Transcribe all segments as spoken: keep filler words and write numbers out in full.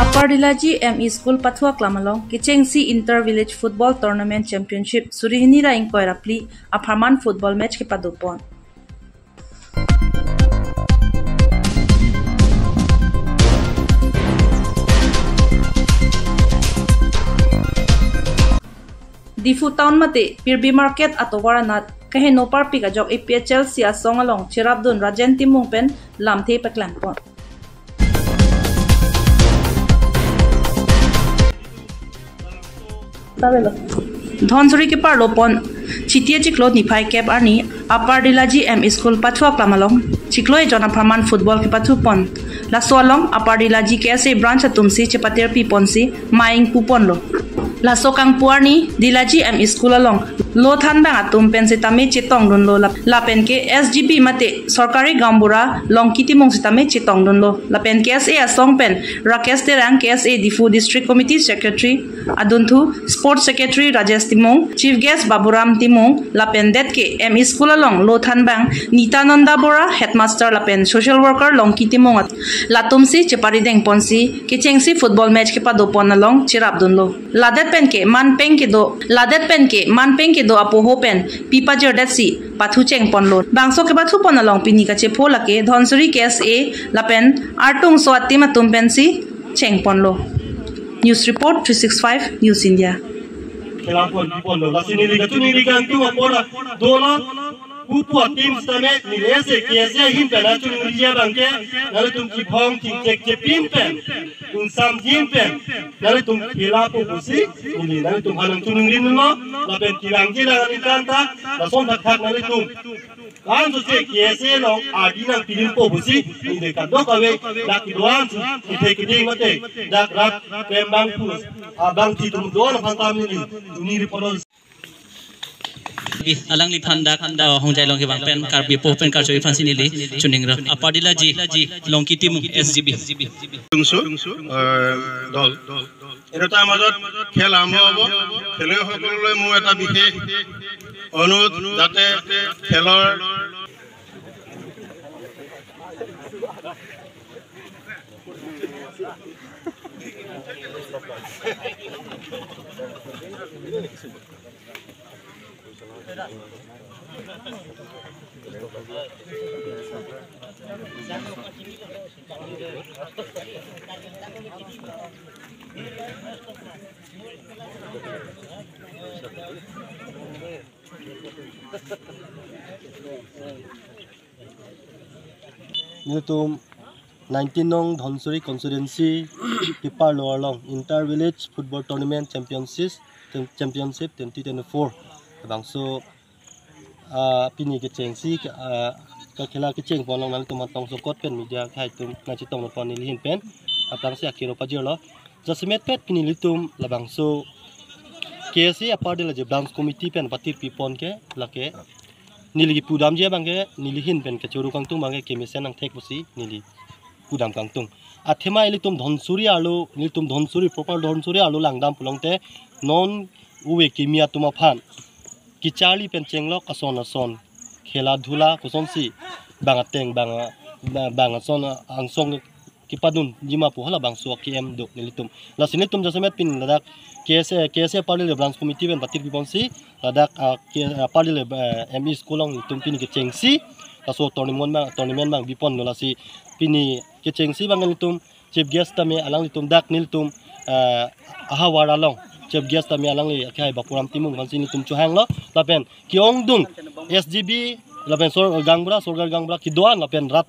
Upper Dilaji M E School pathu aklam along kechengsi Inter Village Football Tournament Championship suri hini ra ingkoi ra phli apharman football match kepadopon. Diphu Town mate Pirbi Market atovar anat kaheno parpik ajok A P H L C asong along cherapdun Rajen Timung pen lamthe paklangpon. Dhonsuri keparlopon Chiti achiklo niphai kep arni Upper Dilaji M E School pathu aklam along chiklo ejon apharman football kepathupon. Laso along Upper Dilaji K S A branch atumsi chepaterpiponsi maing puponlo. Laso kangpu arni Dilaji M E School along lo thanbang atum pen sitame chetongdunlo lap-, lapen ke S G B mate Sorkari Gaonbura Longki Timung sitame chetongdunlo. Lapen K S A asong pen Rakesh Terang, K S A Diphu District Committee Secretary, adunthu Sports Secretary Rajesh Timung, Chief Guest Baburam Timung, lapen det ke M E School along lo thanbang Nitananda Bora, Headmaster lapen Social Worker Longki Timung at-, latumsi cheparidengponsi kechengsi football match kepadopon along cherapdunlo. Ladet pen ke manpeng kedo, ladet pen ke manpeng kedo apoho pen pipajirdetsi pathu chengponlo. Bangso kepathupon along pini kachepho lake Dhonsuri K S A lapen artungso a-team atum pensi chengponlo. News report three six five News India. Khela pon, pon lo. Lasi neli kachiningri kangtung apor dola. Pupu a-team sitame neli ese K S A ahin pen kachiningri abang ke, nanglitum chiphong chingchek chepin pen, ingsamjin pen nanglitum khela po pusi neli nanglitum aphan nangchiningri lo. Lapen kevangji nangli kanta, lason thakthak nanglitum. Kan sose K S A along adi nangpidunpo pusi neli kadokave dak kedo-an si kethe keding mate dak rat klembang pu abang ti tum do-an aphan tam neli, neli report. Alangliphan dak, uh, Hongjai along kevang pen Karbi apo pen karcho aphansi neli chiningrap. Upper Dilaji Longki Timung S G B. Tungsu, uh, dol. এইটো টাইমত খেল আৰম্ভ হ'ব। খেলুৱৈসকললৈ মোৰ এটা বিশেষ অনুৰোধ, যাতে খেলৰ Nelitum nineteen nong Dhansiri constituency keparlo along Inter Village Football Tournament Championship, Championship twenty twenty-four. Labangso, ah, pini kechengsi, ah, kakhela kecheng pon along nangtum atong sokot pen media akhai atum nangchetong pon neli ahin pen aphrangsi akiro pajirlo. Jasemet pet pini nelitum labangso K S A Upper Dilaji Branch Committee pen patirpi pon ke lake neli kipudamji abang ke neli ahin pen kechoro kangtung abang ke kemesen nangthek pusi neli pudam kangtung. Athema ilitum Dhansiri arlo, nelitum Dhansiri, proper Dhansiri arlo langdam pulote non uve kimi atum aphan kecharli pen chenglok ason ason khela dhula kosonsi bang ateng bang, bang ason angsong kepadunji ma pu halabangso ke-em do nelitum. Lasi nelitum jasemet pini ladak K S A, K S A Upper Dilaji Branch Committee pen patirpi ponsi ladak, ah, ke, ah, Upper Dilaji, eh, M E School along nelitum pini kechengsi laso tournament abang, tournament abang biponlo. Lasi pini kechengsi abang nelitum chief guest tame alanglitum dak nelitum, eh, ahavar along chief guest tame alangli akhai Bapuram Timung aphansi nelitum chohanglo lapen ke-ongdung S G B lapen sor gaonbura, sorkar gaonbura kedo-an lapen rat,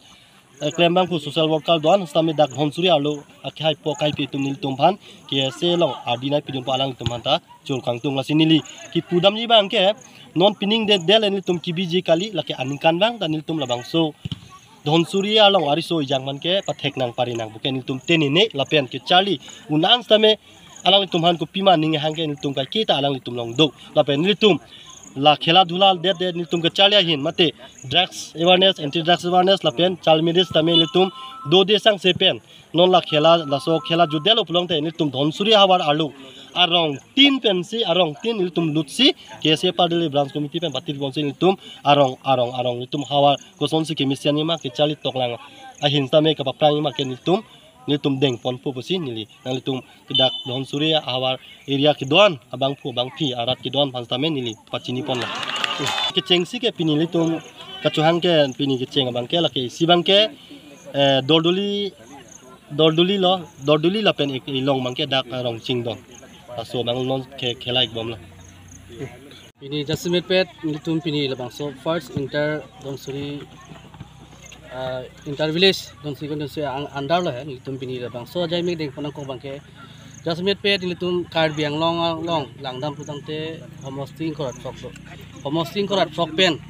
eh, klembang pu social worker do-an sitame dak Dhansiri arlo akhai po akhaipi atum nelitum aphan K S A along adi nangpidunpo alanglitum aphanta choro kangtung. Lasi neli kipudamji abang ke non pining de del nelitum kebiji kali, lake aningkanvang ta nelitum labangso Dhansiri along ariso ejang man ke pathek nang pari nang pu ke nelitum tenene lapen kecharli un-an sitame alanglitum aphan kopima ning hang ke nelitum kaiketa alanglitum along do. Lapen nelitum la khela dhula det det nelitum kecharli ahin mate drugs awareness, anti drugs awareness lapen child marriage tame nelitum dode sangse pen non la khela, laso khela jutdetlo pulote nelitum Dhansiri havar arlo arong tin pensi, arong tin nelitum lutsi K S A Upper Dilaji Branch Committee pen patirpi ponsi nelitum arong, arong, arong nelitum havar kosonsi kemesen ma kecharli toklang ahin tame kapaphrang ma ke nelitum Nelitum dengponpo pusi neli nanglitum ke dak Dhansiri ahavar area kedo-an abangphu abangphi arat kedo-an aphan sitame neli pachiniponlo. Kechengsi ke pini nelitum kachohang ke pini kecheng abangke lake isi abangke, eh, Dordoli, Dordoli lo, Dordoli lapen ik-, ilong abangke dak, eh, Rongchingdon. Laso abang non ke khela-ikbomlo. Pini jasemet pet nelitum pini labangso first inter Dhansiri, ah, inter village Dhansiri constituency ang under lo he nelitum pini labangso ajai mek dengpon nangkok abangke. Jasemet pet nelitum Karbi Anglong along langdam putangte homosti ingkoi ra throk do. Homosti ingkoi ra throk pen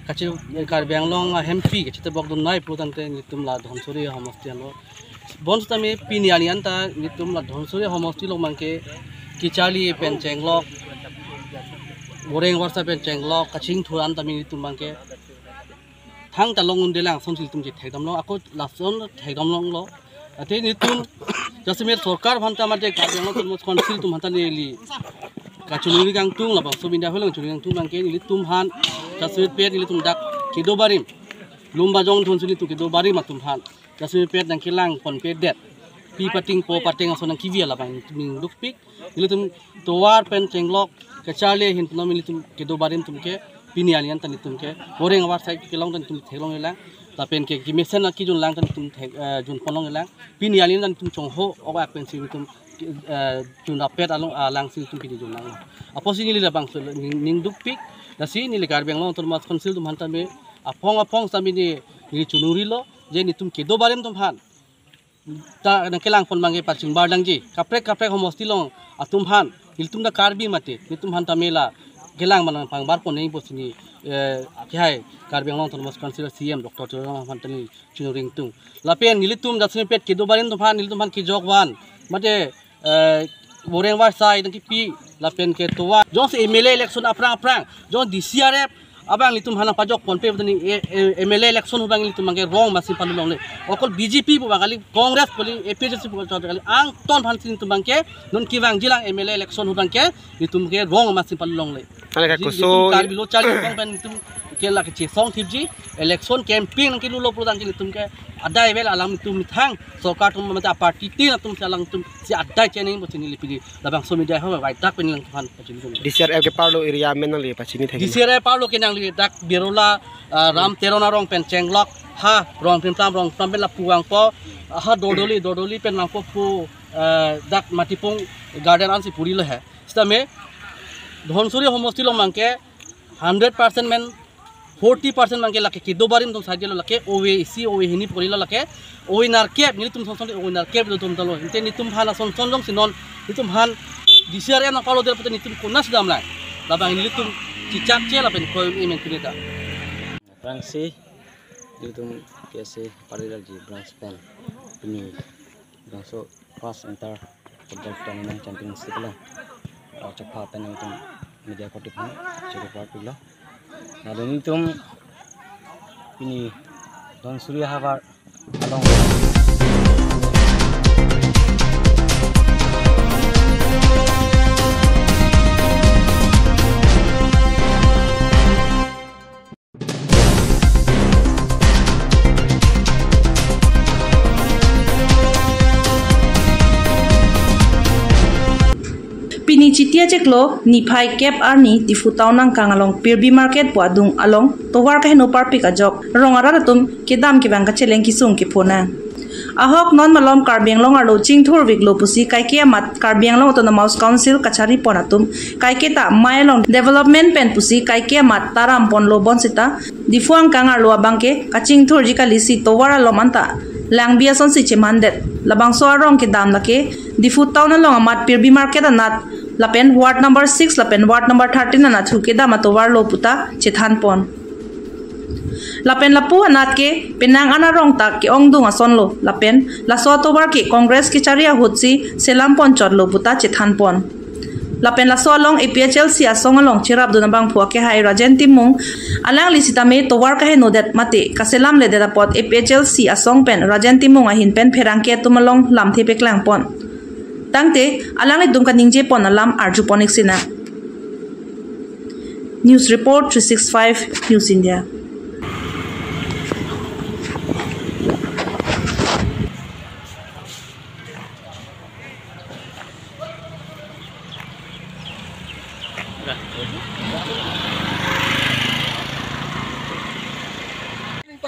kachi Karbi Anglong ahempi kachitebok dunnoi putangte nelitum la Dhansiri homosti anlo. Bonsitame pini arni anta nelitum la Dhansiri homosti along abangke kecharli pen chenglok, boreng warsa pen chenglok, kachingthur an tame nelitum abangke thangta long-un-elang asonsi nelitum chethekdamlo, ako lason thekdamlonglo. Athe nelitum jasemet sorkar aphanta mate Karbi Anglong Autonomous Council atum aphanta neli kachiningri kangtung labangso media hall along chiningri kangtung abangke nelitum aphan jasemet pet nelitum dak kedo barim, Lumbajong Dhansiri atum kedo barim atum aphan jasemet pet nangkelangponpedet. Pi pateng po pateng ason nangkevi labang nelitum ningdukpik. Nelitum tovar pen chenglok kecharli ahin pen nelitum kedo barim atum ke pini arni anta nelitum ke boreng warsa kelong ta nelitum theklongle lang. Lapen ke kemesen akejun lang ta nelitum thek, eh, junponlongle lang. Pini arni anta nelitum chongho ok ak pensi nelitum, eh, junrap-et along, ah, alangsi nelitum pini junlang. Apotsi neli labangso ning, ningdukpik. Lasi neli Karbi Anglong Autonomous Council atum aphanta me aphong aphong sitame neli chiningrilo je nelitum kedo barim atum aphan ta nangkelangpon abangke pachingbar nangji. Kaprek kaprek homosti along atum aphan, nelitum ta Karbi mate, nelitum aphan tame la kelang manang pangbarpon nangji pusi neli, eh, akehai Karbi Anglong Autonomous Council C E M Doctor Tuliram aphanta neli chiningri kangtung. Lapen nelitum jasemet pet kedo barim atum aphan, nelitum aphan kejok van mate, eh, boreng warsa nangkepi lapen ke tovar. Jongsi M L A election aphrang aphrang, jong D C R F abang nelitum aphan nangpajokponpe tani, eh, eh, M L A election ahut abang nelitum abangke rong amatsi palulongle. Okol B J P pu abang kali, Congress pu kali, A P H L C pu kali, angton aphansi nelitum abangke non kevangjilang M L A election ahut abangke nelitum ke rong amatsi palulongle. Aleka Ji, kuso nelitum Karbi lo charli kong pen nelitum ke la kechesong thipji, election campaign nangkelulo pulotangte nelitum ke adai vel alam nelitum methang sorkar atum mate aparty tin atumsi alangtum si adai cheningpo pusi neli pini labangso media hall avai dak pen nangphan pachini. D C R F ke parlo area amen nangli pachini thek. D C R F parlo ke nangli dak Berola, ah, Ram Teron arong pen chenglok, ha Rongplimtlam, Rongplimtlam pen lapu vangpo, ha Dordoli, Dordoli pen vangpo pu, ah, dak Matipung Garden ansi purilo he. Sitame Dhansiri homosti along abangke hundred percent men forty percent abangke lake kedo barim atum side lo, lake ove isi ove hini pori lo, lake ove nerkep, nelitum sonson ove nerkep atum ta lo. Ante nelitum aphan asonson jongsi non nelitum aphan D C R F nangpalodet pute nelitum konatsi damlang. Labang nelitum chechakche lapen koi un-e men pini ta. Branch si nelitum K S A Paridalji branch pen pini branch so first inter football tournament championship lo. Aw chapha pen nangtum media kotip aphan chiri parpiklo. Lapen nelitum pini Dhansiri ahavar along. Pini Chiti achiklo niphai kep arni Diphu town angkang along Pirbi market pu adung along tovar kaheno parpik ajok rong arat atum kedam kevang kacheleng kesung kephonang. Ahok non malom Karbi Anglong arlo chingthurviklo pusi kaike amat Karbi Anglong Autonomous Council kacharipon atum kaike ta mei along development pen pusi kaike amat taramponlo bonsita Diphu angkang arlo abangke kachingthurji kalisi tovar alom anta langbi asonsi chemandet. Labangso arong kedam lake Diphu town along amat Pirbi market anat lapen ward number six lapen ward number thirteen anat thu kedam atovarlo puta chethanpon. Lapen lapu anat ke penang an arong ta ke-ongdung asonlo lapen laso atovar ke Congress kechari ahutsi selamponchotlo puta chethanpon. Lapen laso along A P H L C asong along cherapdun abangphu akehai Rajen Timung, alangli sitame tovar kahenodet mate kaselamledet apot A P H L C asong pen Rajen Timung ahin pen pherangke atum along lamthe paklangpon. Tangte alanglitum kaningjepon alam arjupon iksina. News report three six five News India.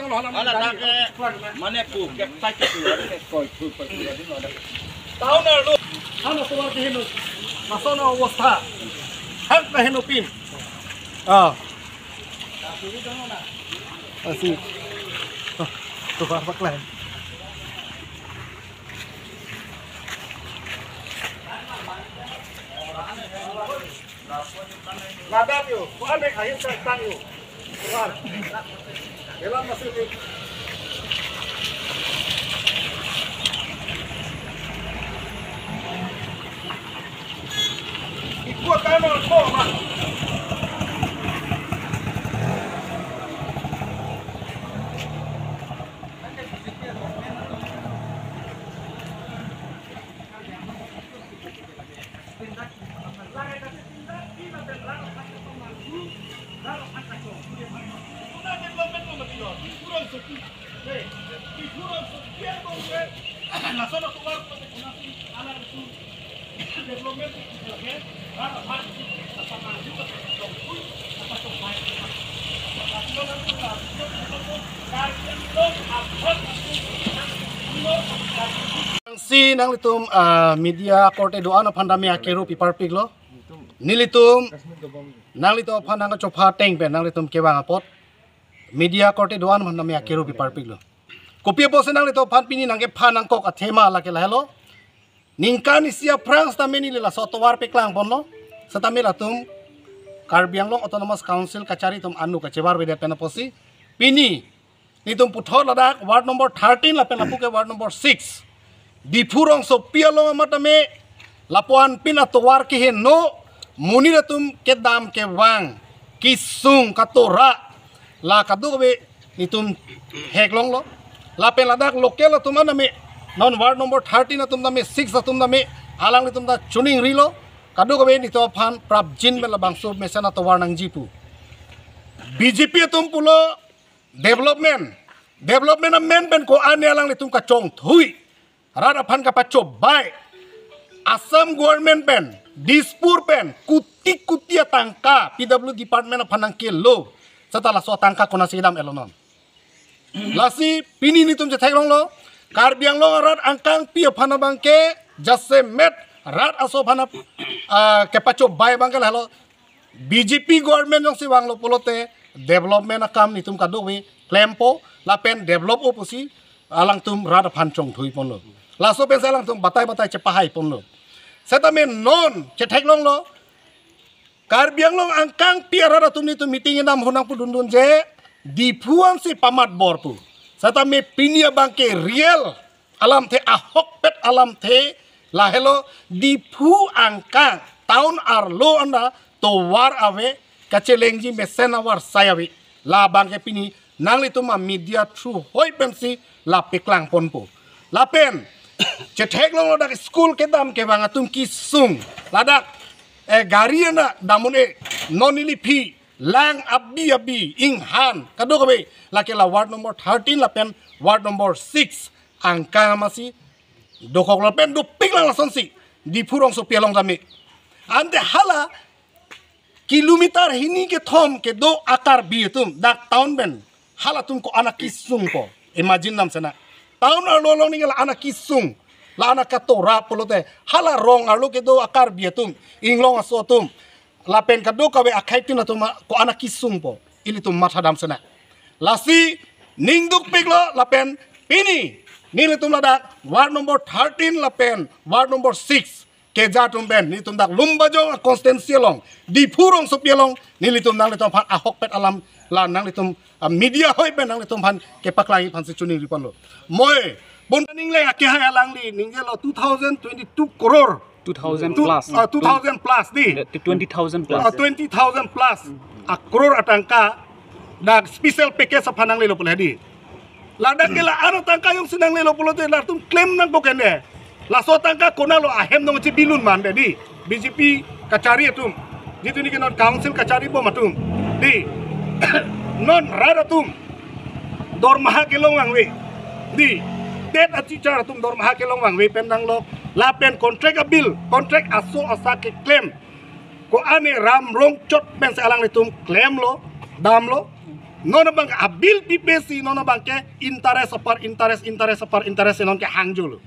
Hala nake mane pu keptai ke tu ade koi tu koi tu ade no ade. Town arlo hana tovar ke heno. Lason abostha. Hak na heno pin. Ah. Asi. Oh, tovar paklang. Ladak yo, kuan dek ahin sa tang yo. Kuan. Dalam masuk ni. Ikut kanan, kau, Mak. Si nanglitum, ah, media korte do-an aphan tame akero piparpiklo. Nelitum nanglitum aphan nangchopha ateng pen nanglitum kevang apot media korte do-an aphan tame akero piparpiklo. Kopi apotsi nanglitum aphan pini nangkephan nangkok athema lake lahelo. Ningkan isi aphrang setame neli laso tovar paklang ponlo. Setame latum Karbi Anglong Autonomous Council kachari atum anu kachevar vedet pen apotsi pini netum puthot ladak ward number thirteen lapen lapu ke ward number six, Diphu rongsopi along amat tame lapu-an pin atovar keheno, monit atum kedam kevang, kesung katora, la kadokave netum theklonglo. Lapen ladak local atum an tame, non ward number thirteen atum tame, six atum tame, alanglitum ta choningrilo. Kadokave netum aphan prapjin pen labangso mesen atovar nangji pu. B J P atum pulo development, development amen pen ko-an alanglitum kachongthui. Rat aphan kapachobei. Assam government pen, Dispur pen, kuti kuti atangka P W department aphan nangkelo. Seta laso atangka konatsi kedam-etlo non. Lasi pini netum chetheklonglo, Karbi Anglong arat angkangpi aphan abangke, jasemet rat aso aphan ap-, ah, kepachobei abangke lahelo. B J P government jongsi vanglo pulote development akam netum kadokave klempo lapen develop-o pusi alangtum rat aphan chongthui ponlo. Laso pensi alangtum batai batai chepahai ponlo. Setame non chetheklonglo, Karbi Anglong angkangpi arat atum netum meeting inam honang pudundun je Diphu ansi pamat bor pu. Setame pini abangke real alamthe, ahokpet alamthe lahelo, Diphu angkang town arlo anta tovar ave, kachelengji mesen avarsai ave. Labangke pini nanglitum a media through hoi pensi la paklang ponpo. Lapen chetheklonglo dak school kedam kevang atum kesung, ladak, eh, gari anta dam un-e, non neli aphi lang abi abi inghan kadokave, lake la ward number thirteen lapen ward number six angkang amatsi dokoklo pen dopiklang lasonsi Diphu rongsopi along tame. Ante hala kilometer hini kethom kedo a-Karbi atum dak town pen halatum ko-an akesungpo. Imagine dam sena. Town arlo along ningke la-an akesung, la-an akatora pulote hala rong arlo kedo a-Karbi atum, inglong aso atum, lapen kadokave akhei tin atum ko-an akesungpo. Ilitum mathadam sena. Lasi ning dukpiklo lapen pini nelitum ladak ward number thirteen lapen ward number six keja atum pen netum dak Lumbajong a-constituency along, Diphu rongsopi along, nelitum nanglitum aphan ahokpet alam la nanglitum, ah, media hoi pen nanglitum aphan kepaklangji aphansi choningri ponlo. Moi, bun ningle akehai alangli ningjelo two thousand twenty-two crore. Two thousand Two, plus. ah, two thousand plus di. Twenty thousand plus. Ah, twenty thousand plus a-crore atangka dak special package aphan nanglelo pule di. Ladak ke la-an atangka jongsi nanglelo pulote latum claim nangkok kene. Laso atangka konatlo ahem nangchebilun mande di. B J P kachari atum. Jitu neke non council kachari bom atum. Di. Non rat atum dormaha kelong vangve. Di. TET a-teacher atum dormaha kelong vangve pen nanglok. Lapen contract a-bill, contract aso asa keclaim. Ko-an ram rong chot pensi alanglitum claimlo, damlo. Non abang abil pipesi non abangke interest upon interest, interest upon interest non kehang jolo.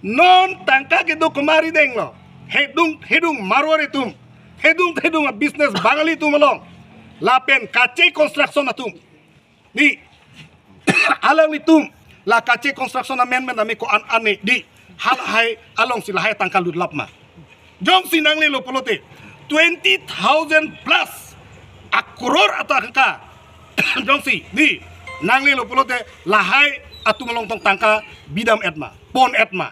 Non tangka kedo kemari denglo. Hedung hedung Marwari atum. Hedung hedung a business Bangali atum along. Lapen Kache Construction atum. Di alanglitum la Kache Construction amen men ame ko-an ane di halahai alongsi lahai tangka lutlap ma. Jongsi nanglelo pulote twenty thousand plus a crore atangka. Jongsi di nanglelo pulote lahai atum along tong tangka bidam-et ma, pon-et ma.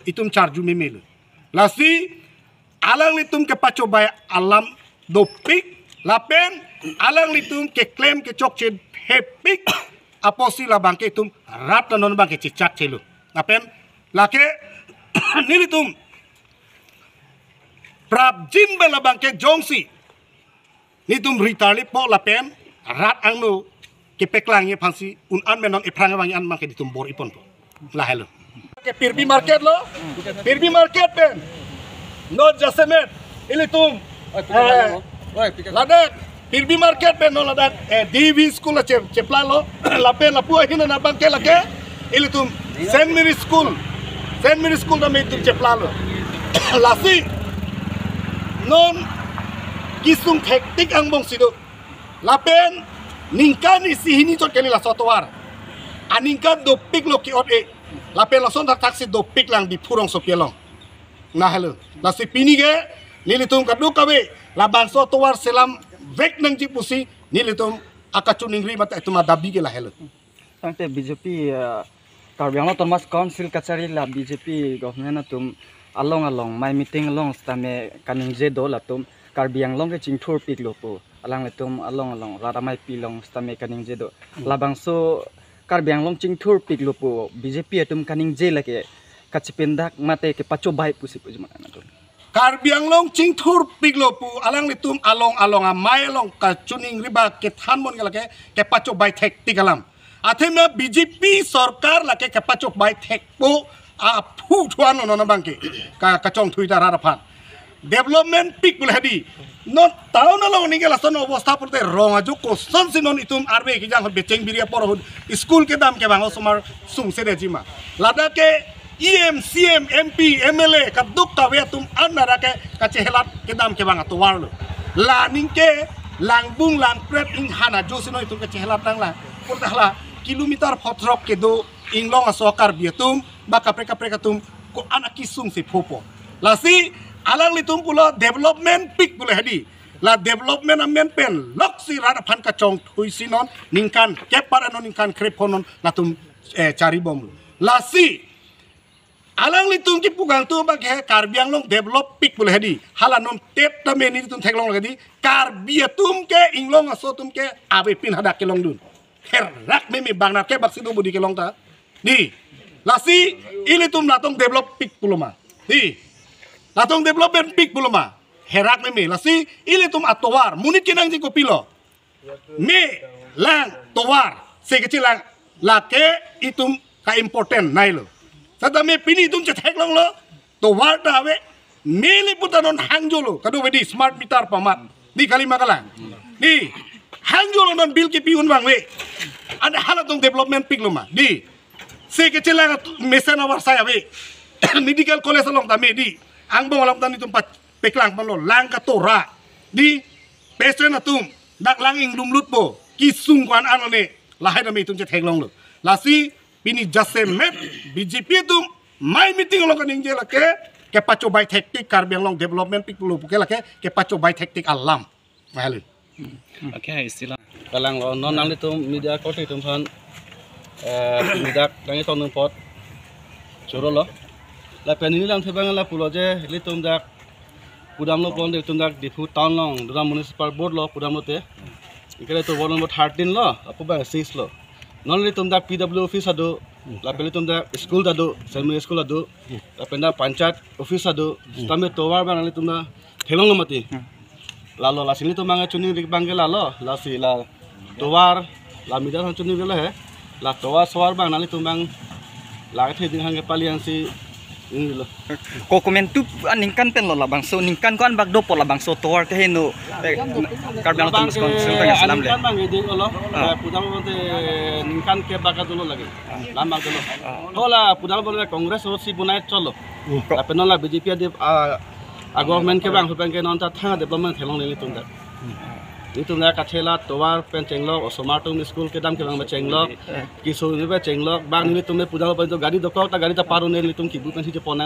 Itum charju memelo. Lasi alanglitum kepachobei alam dopik lapen alanglitum keklem kechokche thepik apotsi labangke itum rat non abangke chechakchelo. Lapen lake nelitum prapjin ba labangke jongsi nelitum ritarlipo lapen rat angno kepeklangji aphansi un-an men non ephrang abang an abangke nelitum bor-iponpo. Lahelo. Ke Pirbi market lo, Pirbi market pen non jasemet ilitum, eh, ladak Pirbi market pen non ladak, eh, D V school che cheplalo. Lapen lapu ahin na abangke lake ilitum Saint Mary School, Saint Mary School tame itum cheplalo. Lasi non kesung thektik angbongsi do. Lapen ningkan isi hini chot kali laso atovar. Aningkan dopiklo ke-ot-e. Lapen lason thakthaksi dopik lang Diphu rongsopi along. Lahelo. Lasi pini ke nelitum kadokave labangso atovar selamvek nangji pusi nelitum akachiningri mate itum adabi ke lahelo. Tangte B J P, eh, Karbi Anglong Autonomous Council kachari la B J P government atum along along mei meeting along sitame kaningje do latum Karbi Anglong ke chingthurpiklo pu. Alanglitum along along rat ameipi along sitame kaningje do. Hmm. Labangso Karbi Anglong chingthurpiklo pu B J P atum kaningje lake kachipindak mate kepachobei pusi pu juma atum. Karbi Anglong chingthurpiklo pu alanglitum along along amei along kachiningri ba kethan mon ke lake kepachobei thektik alam. Athema B J P sorkar lake kepachobei thekpo aphu thuan non abangke ka kachongthui ta rat aphan. Development pik pule hedi. Non town along ningke lason obostha pulote rong ajo kosonsi non itum arve kejang ahut becheng biri apor ahut school kedam kevang osomar sungse detji ma. Ladak ke E M, C M, M P, M L A kadokave atum an ladak ke kachehelat kedam kevang atovarlo. La ningke langbung langpret inghan ajosi non itum kachehelat nanglang. Pulote hala kilometer phothrok kedo inglong aso Karbi atum ba kaprek kaprek atum ko-an akesung si phopo. Lasi alanglitum pulo development pik pule hedi. La development amen pen loksi rat aphan kachongthuisi non ningkan kep para non ningkan krepho non latum, eh, charibomlo. Lasi alanglitum kipu kangtung abangke Karbi Anglong develop pik pule hedi. Hala non tet tame nelitum theklonglo hedi. Karbi atum ke inglong aso atum ke avepin hadak kelongdun. Herak meme bang nat ke baksi do budi kelong ta. Di. Lasi ilitum latum develop pik pulo ma. Di. Latum development pik pulo ma. Herak meme. Lasi ilitum atovar. Monit kenangji kopilo. Me lang tovar. Se kechelang lake itum ka important nailo. Setame pini itum chetheklonglo. Tovar ta ave. Mele puta non hangjolo. Kadokave di smart meter pamat. Di kali ma kalang. Di hangjolo non bill kepi un vangve. Ada halatum development piklo ma. Di. Se kechelang mesen avarsai ave. Medical college along tame di. Angbong along tame itum pa peklangponlo. Lang katora. Di. Patient atum. Dak lang inglumlutpo. Kesung ko-an an ne. Lahai tame itum chetheklonglo. Lasi pini jasemet B J P atum mei meeting along kaningje lake kepachobei thektik Karbi Anglong development pik pulo puke lake kepachobei thektik alam. Mahali. Okay, istilah. Kalanglo non nanglitum media korte atum aphan, eh, media kangtong apot chorolo. Lapen neli lamthe abang lapulo je ilitum dak pudamlo pon de itum dak Diphu town along Dura Municipal Board lo pudamlote. Ikale to ward number thirteen lo, apu abang six lo. Non ilitum dak P W office ado, lapen ilitum dak school ado, Saint Mary school ado, lapen dak panchayat office ado, setame tovar abang ilitum dak theklonglo mati. Lalo lasi nelitum abang chiningri abangke lalo, lasi la tovar, la media aphan chiningri lo he, la tovar sovar abang nanglitum abang la kethe dinghang kepali ansi Inglo. Ko komentu aningkan pen lo labangso, ningkan ko-an bak dopo labangso tovar ke heno, eh, Karbi Anglong Autonomous Council pen selam le. Aningkan bang ide ko lo. Ah. Eh, pudam bang te ningkan ke bak dolo lagi. Lam bak dolo. Ah. Hola pudam bang Congress ho si bunai cholo. Hmm. Lapen non la B J P adi, ah, a government ke bang pen ke non ta thang development thelong nelitum ta. Nelitum ta kachelar tovar pen chenglok, osomar atum school kedam kevang pen chenglok, kisung ni pen chenglok, bang nelitum le pudam bang to gari dokok ta gari ta paru nelitum kibu pen si chepona.